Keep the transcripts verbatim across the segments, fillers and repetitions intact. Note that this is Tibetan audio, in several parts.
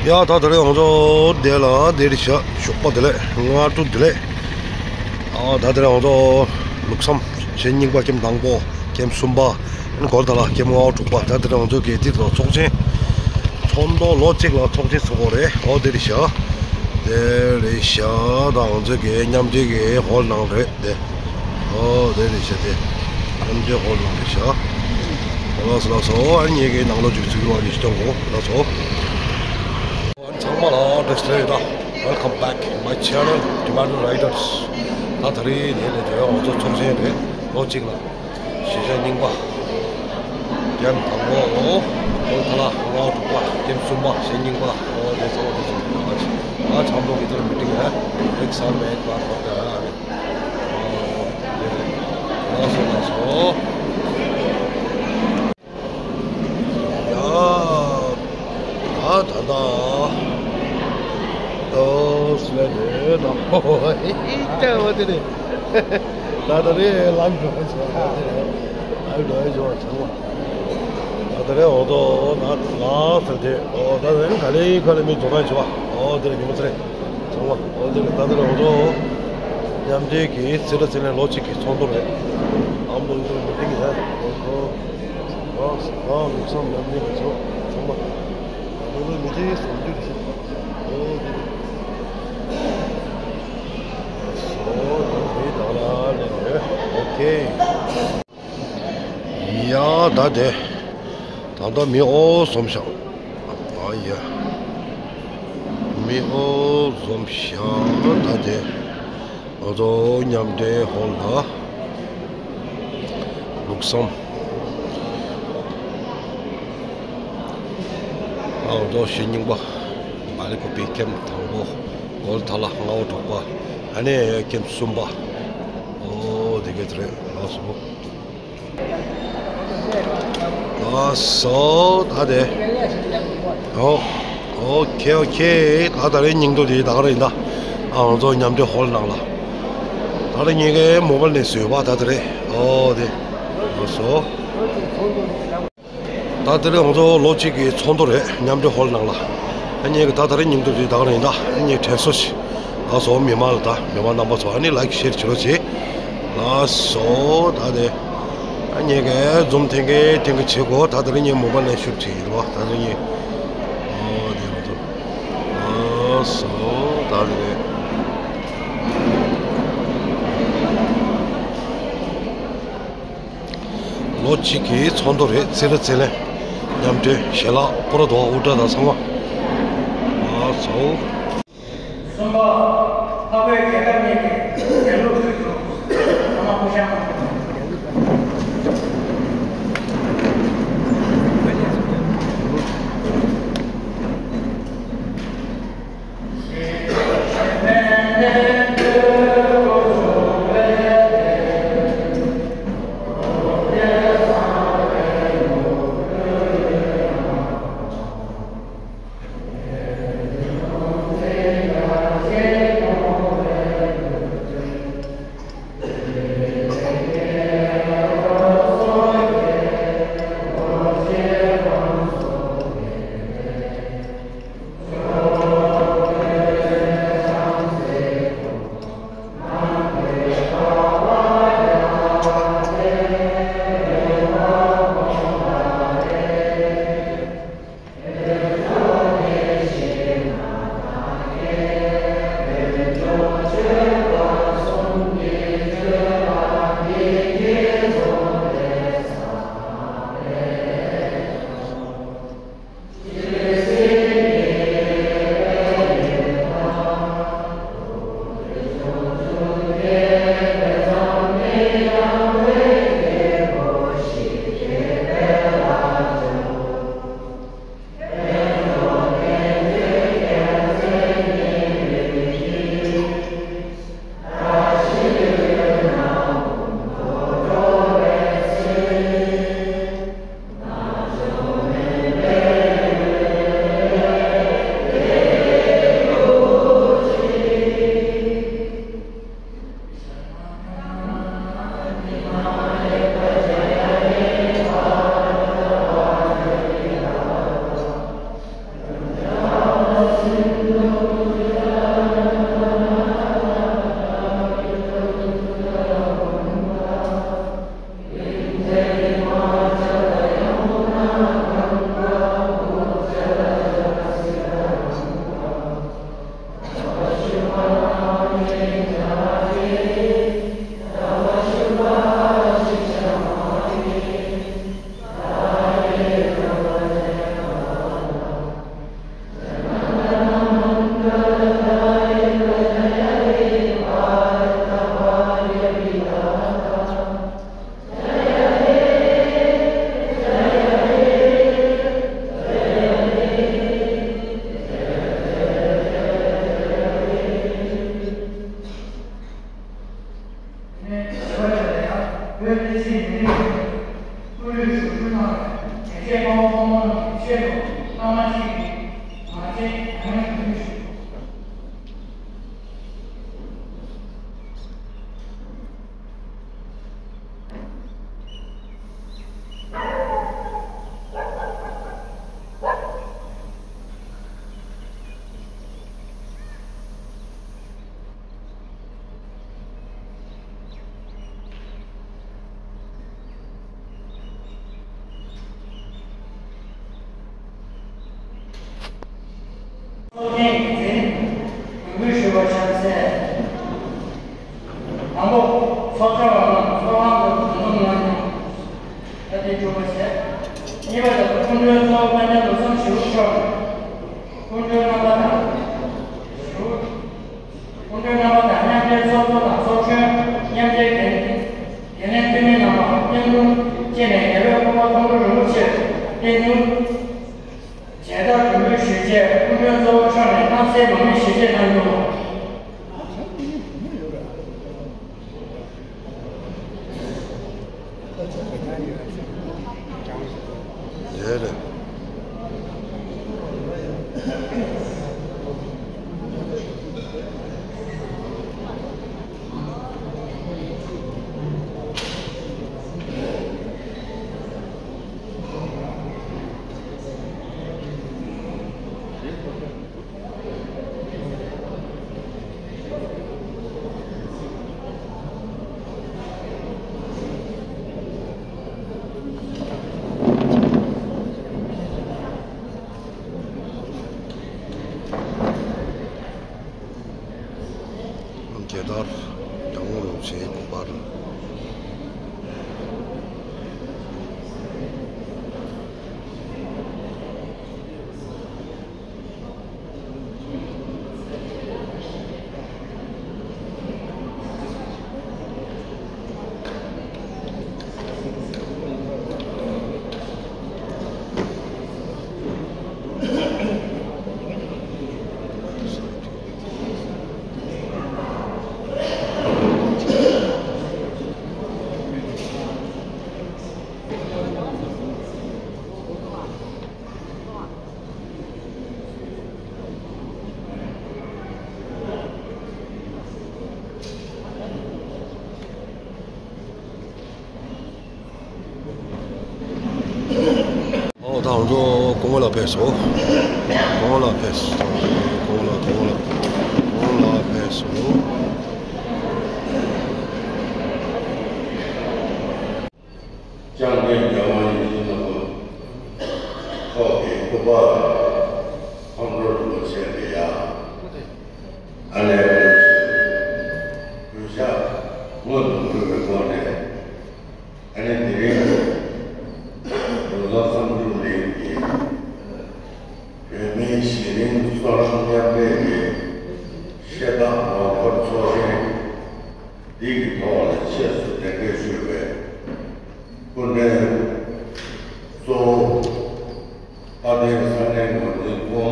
ཡ་ད་དེ་རིང་ང་ཚོ་དེ་ལ་དེ་རེད་ཤག་ཞོགས་པ་བདེ་ལེགས། སྔ་དྲོ་བདེ་ལེགས། ཨ་ད་དེ་རིང་ང་ཚོ་ལུགས་བསམ་ཞེ་གཉིས་པ་ཀེམ་དང་པོ། ཀེམ་གསུམ་པ། ཨ་ནི་གོ་ལ་ཐ་ལ་ཀེམ་ལྔ་པ་དྲུག་པ། ད་དེ་རིང་ང་ཚོ་གི་དེ་ཚོ་ཚོགས་ཆེན། ཚོགས་འདུ་ལོ་གཅིག་ལ་ཚོགས་ཆེན་ཚོགས་པ་རེད། ཨོ་དེ་རེད་ཤག་དེ་རེད་ཤག་ད་ང་ཚོ་གི་མཉམ་འབྲེལ་གི་ཧོལ་ནང་རེད་དེ། ཨོ་དེ་རེད་ཤག་དེ་མཉམ་འབྲེལ་ཧོལ་ནང་རེད་ཤག་ལགས་སོ་ལགས་སོ། ཨ་ནི་ངེད་ཀྱི་ནང་ལོགས་ཅིག་ཚུད་པ་ནི་ཞིག་གཏོང་གོ། ལགས་སོ། ཨ་ནི་ཚང་མ་ལ་བཀྲ་ཤིས་བདེ་ལེགས། Welcome back my channel Tomato Riders. ད་དེ་རིང་ནས་ལས་དོན་ང་ཚོ་ཚོགས་ཆེན་རེད། ལོ་གཅིག་ལ་གཞིས་ཆགས་རྙིང་པ་ཀེམ་དང་པོ། ཨོ་ཐ་ལ་ལྔ་པ་དྲུག་པ། ཀེམ་གསུམ་པ་གཞིས་རྙིང་པ། ཨོ་དེ་ཚོ་དེ་ཚོ་ང་ཚང་མ་གི་ཚོར་མི་ཏིང་ཧ་ཨེག་སམ་མེད་པ་ཧོ་ད་ཨ་རེད། ཨོ་དེ་ལགས་སོ་ལགས་སོ། ཡ། ད་ད་ད། ཨོ་སི་ལེ་ཌི་ད། ཧོ་ཧོ་ཧེ་ཧེ་ད་འོ་དེ་རེད། ད་ད་རེད་ལམ་འགྲོ་ཞོར་ད་དེ་རེད། ལམ་འགྲོ་ཞོར་ཚང་མ། ད་ད་རེད་འོ་དོ་ད་ལ་ཟེར་དེ་འོ་ད་དེ་ག་ལེ་ཁ་ལེ་མི་འགྲོ་ན་ཞོར་འོ་དེ་རེད་ཉི་མ་ཚེ་རེད། ཚང་མ་འོ་དེ་རེད། ད་དེ་རེད་འོ་དོ། མཉམ་འབྲེལ་གྱི་སེ་ར་ཚེ་ལེན་ལོ་གཅིག་གི་ཚོགས་འདུ་རེད། ཨམ་ལོ་ཡིན་ཚོ་མི་ཏིང་ཡ། ཨོ་ཁོ། ཨོ་ཨོ་ལུགས་བསམ་མཉམ་འབྲེལ་གྱི་ཚོགས་ཚང་མ། ཨོ་ལོ་མི་ཏིང་སོང་རྒྱུ་རེད། ཨོ་དེ་རེད། སོ་དེ་རེད་ད་ལ་ལེ་ཨོ་ཁེ། ཡ་ད་དེ། ད་ལྟ་མི་ཨོ་འཛོམས་ཤག་ཨ་ཡ། མི་ཨོ་འཛོམས་ཤག་ད་དེ། ང་ཚོ་མཉམ་འབྲེལ་ཧོལ་ལ། ལུགས་བསམ། ང་ཚོ་གཞིས་རྙིང་པ། བ་ལི་ཀོ་པི་ཀེམ་དང་པོ། གོ་ལ་ཐ་ལ་ལྔ་པ་དྲུག་པ། ཨ་ནི་ཀེམ་གསུམ་པ། ཨོ་དེ་ག་དེ་རེད། ལགས་སོ། ལགས་སོ་ད་དེ། ཨོ། ཨོ་ཁེ་ཨོ་ཁེ། ད་ད་རེས་སྙིང་སྟོབས་དེ་ད་ག་རེ་ཡིན་ད། ཨ་ང་ཚོ་མཉམ་འབྲེལ་ཧོལ་ནང་ལ། ད་རེས་ངེད་ཀའི་མོ་བལ་ནས་བཟོས་པ་ད་ད་རེས། ཨོ་དེ། ལགས་སོ། ད་དེ་རིང་ང་ཚོ་ལོ་གཅིག་གི་ཚོགས་འདུ་རེད། མཉམ་འབྲེལ་ཧོལ་ནང་ལ། ཨ་ནི་ངེད་ཀྱི་ད་ད་རེས་སྙིང་སྟོབས་དེ་ད་ག་རེ་ཡིན་ད། ཨ་ནི་དྲན་གསོ་ཞིག་ལགས་སོ། མི་མང་ལ་ད་མི་མང་རྣམ་པ་ཚོ་ཨ་ནི་ལའིཀ་ཤེར་བྱེད་རོགས་བྱེད། ལགས་སོ་ད་དེ། ཨ་ངེད་ཀྱི་འཛུམ་ཐེངས་ཀྱི་ཐེངས་ཀྱི་བྱེད་དགོས། ད་དེ་རིང་ངས་མོ་བལ་ནས་ཤུབ་བྱེད་ཡིན་པ་ད་དེ་ངས། ཨོ་དེ་ང་ཚོ། ལགས་སོ་ད་དེ་རེད། ལོ་གཅིག་གི་ཚོགས་འདུ་རེད། ཚེ་རིང་ཚེ་ལེན། མཉམ་འབྲེལ་ཞལ་ལག་པོ་ར་དོ་ཨུ་ཏྲ་དང་ཚང་མ། ཨ་ཚོ། གསུམ་པ། འཕགས་པའི་རྒྱལ་ཁབ་གཉིས་ཀྱི་རྒྱལ་གླུ་ཁྲིད་དུ་ཚང་མ་སྐུ་ཞབས་གནང་། བོད་བསྟན་སྲིད་མི་རིགས་ཀྱི་ཀུན་ལེགས་ཞབས་ཞུ་གནང་བའི་དགེ་བཤེས་དཔའ་བོ་དཔའ་མོ་རྣམས་ཀྱི་ཆེད་དུ་བླ་མ་གཅིག་གིས་ང་རྒྱལ་ཡང་ཡང་དུ་ཞུ། ཚོགས་ཆེན་འཛིན། གུས་པས་ཞུ་བ་ཤར་གསལ། དང་པོ། ཚོགས་བཅར་བ་རྣམས་ཚོགས་ཁང་དུ་འཛོམས་གནང་རྒྱུ། ད་ལྟའི་དྲུག་པ་བྱས། གཉིས་པ་དང་སྐུ་མགྲོན་གཙོ་བོ་དཔལ་ལྡན་བློ་བཟང་ཞེ་དབྱིབས་མཆོག་ནས་སྐུ་མགྲོན་རྣམ་པ་དང་། ཞེ་དབྱིབས། སྐུ་མགྲོན་རྣམ་པ་དང་མཉམ་འབྲེལ་ཚོགས་གཙོ་དང་ཚོགས་གཞོན། མཉམ་འབྲེལ་འགན་འགན་ལེན་འཐུས་མི་རྣམ་པ་བསྟན་འཛིན་བཅས་ནས་རྒྱལ་བའི་སྐུ་པར་མཐོང་གྲོལ་རིན་པོ་ཆེར་བསྟན་འཛིན་མཇལ་དར་གྲོས་མོལ་ཞུས་རྗེས་སྐུ་མགྲོན་གཙོ་བོ་མཆོག་ནས་སྣང་གསལ་མར་མེ་ཞལ་འབྱེད་གནང་རྒྱུ། དེ་རེད། རྒྱལ་དར་རྒྱལ་དབང་རིན་པོ་ཆེའི་དགོངས་པར། ཨོ་ད་ང་ཚོ་གོང་ལ་ཕེབས་སོང་། གོང་ལ་ཕེབས་སོང་། གོང་ལ་གོང་ལ་གོང་ལ་ཕེབས་སོང་། ལྕང་སྐྱ་རྒྱལ་དབང་ཡིད་བཞིན་ནོར་བུ་མཆོག་གི་སྐུ་པར་ཁོང་ཁྲོ་རིན་པོ་ཆེ་གི་ཡ། ཨ་ནེ་གུས་ཞབས་སྔོན་དུ་འགྲོ་བའི་སྒོ་ནས། ཨ་ནེ་དེ་རིང་བོད་བཟང་བསམ་འགྲུབ་གླིང་གི་བོད་མིའི་གཞི་རིམ་གསོ་རིག་མཉམ་འབྲེལ་གྱི་བཤད་སྟངས་ངོ་སྤྲོད་ཚོགས་ཆེན། འདི་གི་ཐོག་ལ་ཆེད་དུ་གདན་འདྲེན་ཞུས་པའི་སྐུ་མགྲོན་གཙོ་བོ་དཔལ་ལྡན་ས་གནས་འགོ་འཛིན་སྐུ་ངོ་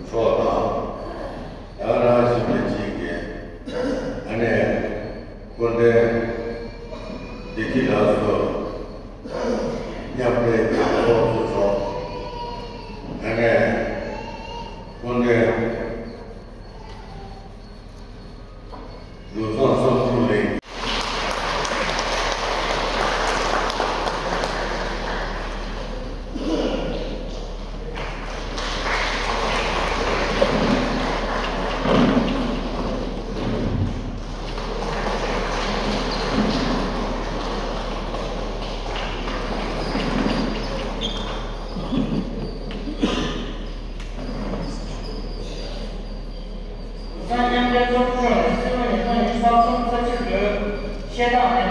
མཆོག་དང་། ཡང་རང་བཞིན་པའི་གཅིག་གི་ཨ་ནེ་སྐུ་མགྲོན་བདེ་སྐྱིད་ལགས་སུ་མཉམ་འབྲེལ་གྱི་ཚོགས་གཙོ་མཆོག་ཨ་ནེ་སྐུ་མགྲོན། བློ་བཟང་བསམ་འགྲུབ་ལགས། བཟང་མཉམ་འབྲེལ་ཚོགས་ཆུང་ནས་སྤྱི་ལོ་ཉིས་སྟོང་ཉི་ཤུ་རྩ་གསུམ་རྩ་གཅིག་ལོའི་བཤད་སྟངས།